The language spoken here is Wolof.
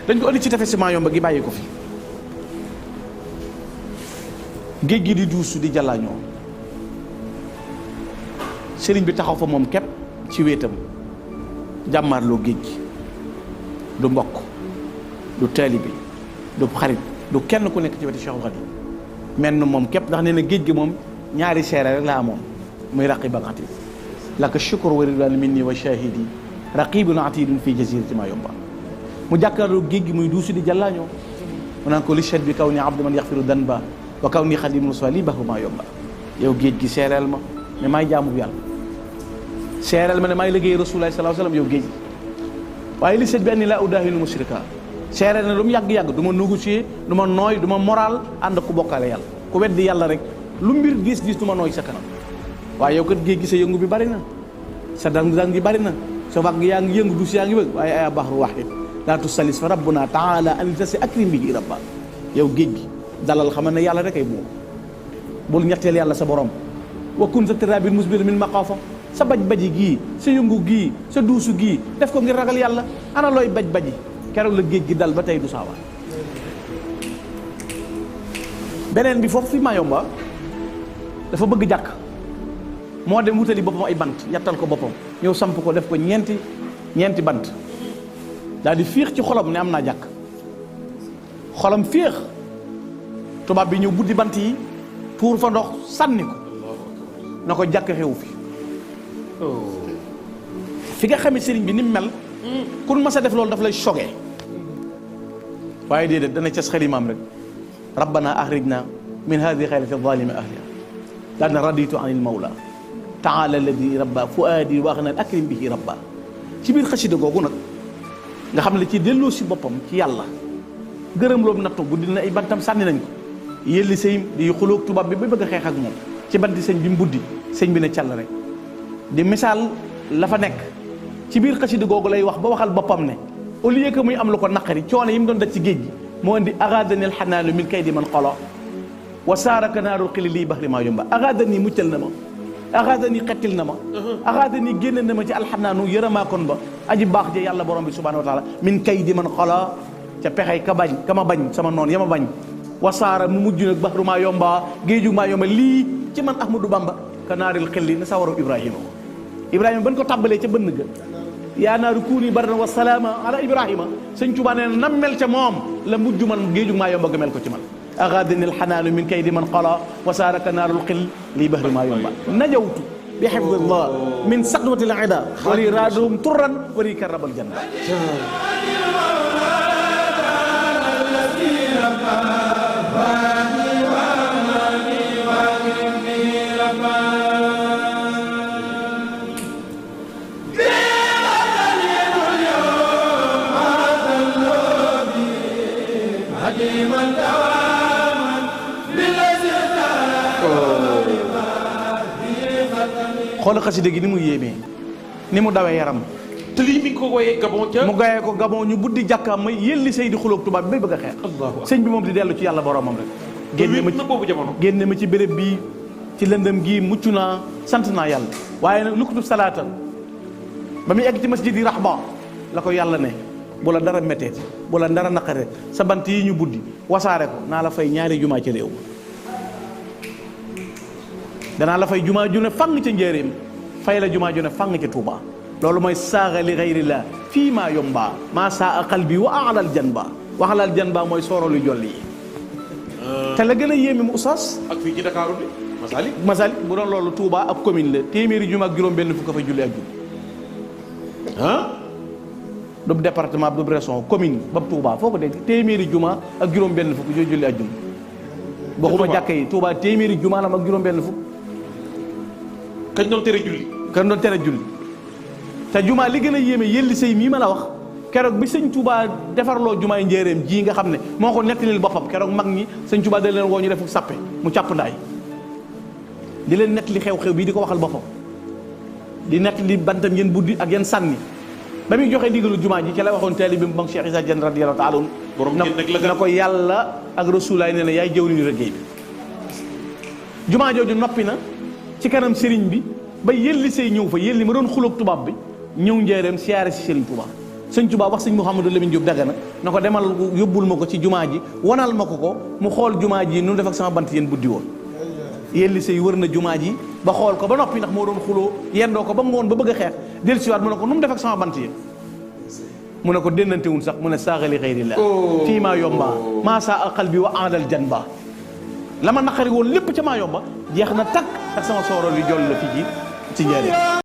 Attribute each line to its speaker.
Speaker 1: dañ ko indi ci tefes Mayumba gi bàyyi ko fi géej gi di duusu di jàllaañoo sëriñ bi taxaw fa moom képp ci wéetam jàmmaarloo géej gi du mbokk du taalibe du xarit du kenn ku nekk ci wetu Cheikhul Khadim menn moom képp ndax nee na géej gi moom ñaari seere rek la amoon muy raqib ak atid laka shukr wa ridwan minni wa shahidi raqibun atidun fi jazirati Mayumba mu jàkkaarloo géej gi muy duusu di jàllaañoo mu naan ko li chet bi kaw ni abdu man yaxfiru danba wa kaw ni xadim rasul li bahru Mayumba yow géej gi seereel ma ne maay jaamu yàlla seereel ma ne maay liggéey rasulullah sallallahu alayhi wasallam yow géej gi waaye li chet bi anni la udahinu mushrika seereel na lu mu yàgg-yàgg du ma négocier du ma nooy du ma moral ànd ku bokkaale yàlla ku weddi yàlla rek lu mbir gis du ma nooy sa kanam waaye yow kat géej gi sa yëngu bi bari na sa dang gi bari na sa wàgg yaa ngi yëngu dus yaa ngi bëgg waaye aya bahru wahid laa tusalis fa rabbuna taala an tasi akrim bihi rabba yow géej gi dalal xamal ne yàlla rek ay buur bul ñetteel yàlla sa borom wa kun sa tirabil musbir min maqaafa sa baj-baji gii sa yëngu gii sa duusu gii def ko ngir ragal yàlla ana looy baj-baji keroog la géej gi dal ba tey du saawaan beneen bi foofu fi Mayumba dafa bëgg jàkk moo dem wutali boppam ay bant yattal ko boppam ñëw samp ko def ko ñeenti bant daal di féex ci xolam ne am naa jàkk xolam féex tubaab bi ñëw buddi bant yi tuur fa ndox sànni ko na ko jàkk xew fi nga xamee sëriñ bi ni mu mel kun mas a def loolu daf lay choqué waaye déedéet dana cas xelimaam rek rabbana axrijna min hadihi xaylati zalimi ahliha daal na raditu anil mawla taala alladi rabba fuaadi wa axna akrim bihi rabba ci biir xasida googu nag nga xam ne ci delloo si boppam ci yàlla gërëm loobu nattu bu dina ay bantam sànni nañ ko yelli sëy di xuloog tubaab bi ba bëgg a xeex ak moom ci banti sëñ bi mu buddi sëñ bi ne càll rek di misaal la fa nekk ci biir xasida googu lay wax ba waxal boppam ne au lieu que muy am lu ko naqari coono yi mu doon daj ci géej gi moo indi agadani alxanaalu min kaydi man xolo wa saaraka naarul xili lii bahri Mayumba agadani muccal na ma agadani xettil na ma agadani génne na ma ci alxanaanu yërëmaakoon ba aji baax ja yàlla borom bi subhanahu wa taala min kaydi man xolo ca pexey ka ma bañ sama noon ya ma bañ wasaara mu mujj nag bahru Mayumba géeju Mayumba lii ci man Ahmadou Bamba ka naaril xilli na sawaru Ibrahima Ibrahima ban ko tàmbalee ca bënn ga yaa naaru kuuni bardan wa salaama ala Ibrahima sëñ Tuubaa nee na nam mel ca moom la mujj man géeju Mayumba ga mel ko ci man agadani alxanaanu min kaydi man qala wasaara ka naarul xill lii bahri Mayumba najawtu bi xifdillah min saqwatil ida wali raadum turran wali karabal janna xoolal xasida gi ni mu yéemee ni mu dawee yaram
Speaker 2: te lii mi ngi ko woyee Gabon ca
Speaker 1: mu gayee ko Gabon ñu buddi jàkkaam may yelli sëy di xuloog tubaab bi bay bëgg a xeex sëñ bi moom di dellu ci yàlla boromam rek génne ma ci béréb bii ci lëndëm gii mucc naa sant naa yàlla waaye nag lu ko tub salaata ba muy egg ci masjid yi Rahba la ko yàlla ne bu la dara métteeti bu la dara naqare sa bant yi ñu buddi wasaare ko naa la fay ñaari jumaa ci réew danaa la fay jumaa ju ne fang ca njéeréem fay la jumaa ju ne fang ca Tuuba loolu mooy saaga li gayrillah fii Mayumba maa saa qalbi wa alal janba waxalal janba mooy soorolu jolli yi te la gën a yéeme mu oustaz
Speaker 2: ak fii ci Dakar bi
Speaker 1: Masalik bu doon loolu Touba ak commune la téeméeri juma ak juróom benn fukk fay julli ak juma du département du région commune ba Touba foo ko dégg téeméeri juma ak juróom benn fukk yooyu julli ak juma waxuma jàkka yi Touba téeméeri juma la ak juróom benn fukk
Speaker 2: kañ doon tere julli
Speaker 1: te juma li gën a yéeme yelli sëy mii ma la wax keroog bi sëñ Touba defarloo jumaay njéeréem ji nga xam ne moo ko nettalil boppam keroog mag ñi sëñ Touba da leen woo ñu def sàppe mu càpp ndaay di leen nettali xew-xew bii di ko waxal boppam di nettali bantam yéen buddi ak yéen sànni ba muy joxe ndigalu jumaa ji ci la waxoon taalibe bi moom Cheikh Issa Diène radiyallahu ta'ala na ko yàlla ak rasulaay ne na yaay jëwriñu liggéey bi jumaa jooju noppi na ci kanam sëriñ bi ba yelli say ñëw fa yelli ma doon xuloog tubaab bi ñëw njëreem siyaare si sëriñ Tuubaa sëñ Tuubaa wax sëñ Mouhamadou Lamine Diop Dagana na ko demal yóbbul ma ko ci jumaa ji wanal ma ko mu xool jumaa ji nu def ak sama bant yéen buddi woon yelli sëy wër na jumaa ji ba xool ko ba noppi ndax moo doon xuloo yendoo ko ba ngoon ba bëgg a xeex del siwaat mu ne ko nu mu def ak sama bant yéen mu ne ko dénnantewul sax mu ne saaxali xayrillah fii maa yomba maa saa aqal bi wa aadal jan ba la ma naqari woon lépp ca maa yomba jeex na takk ak sama soorol yu joll la fii ci njëriñ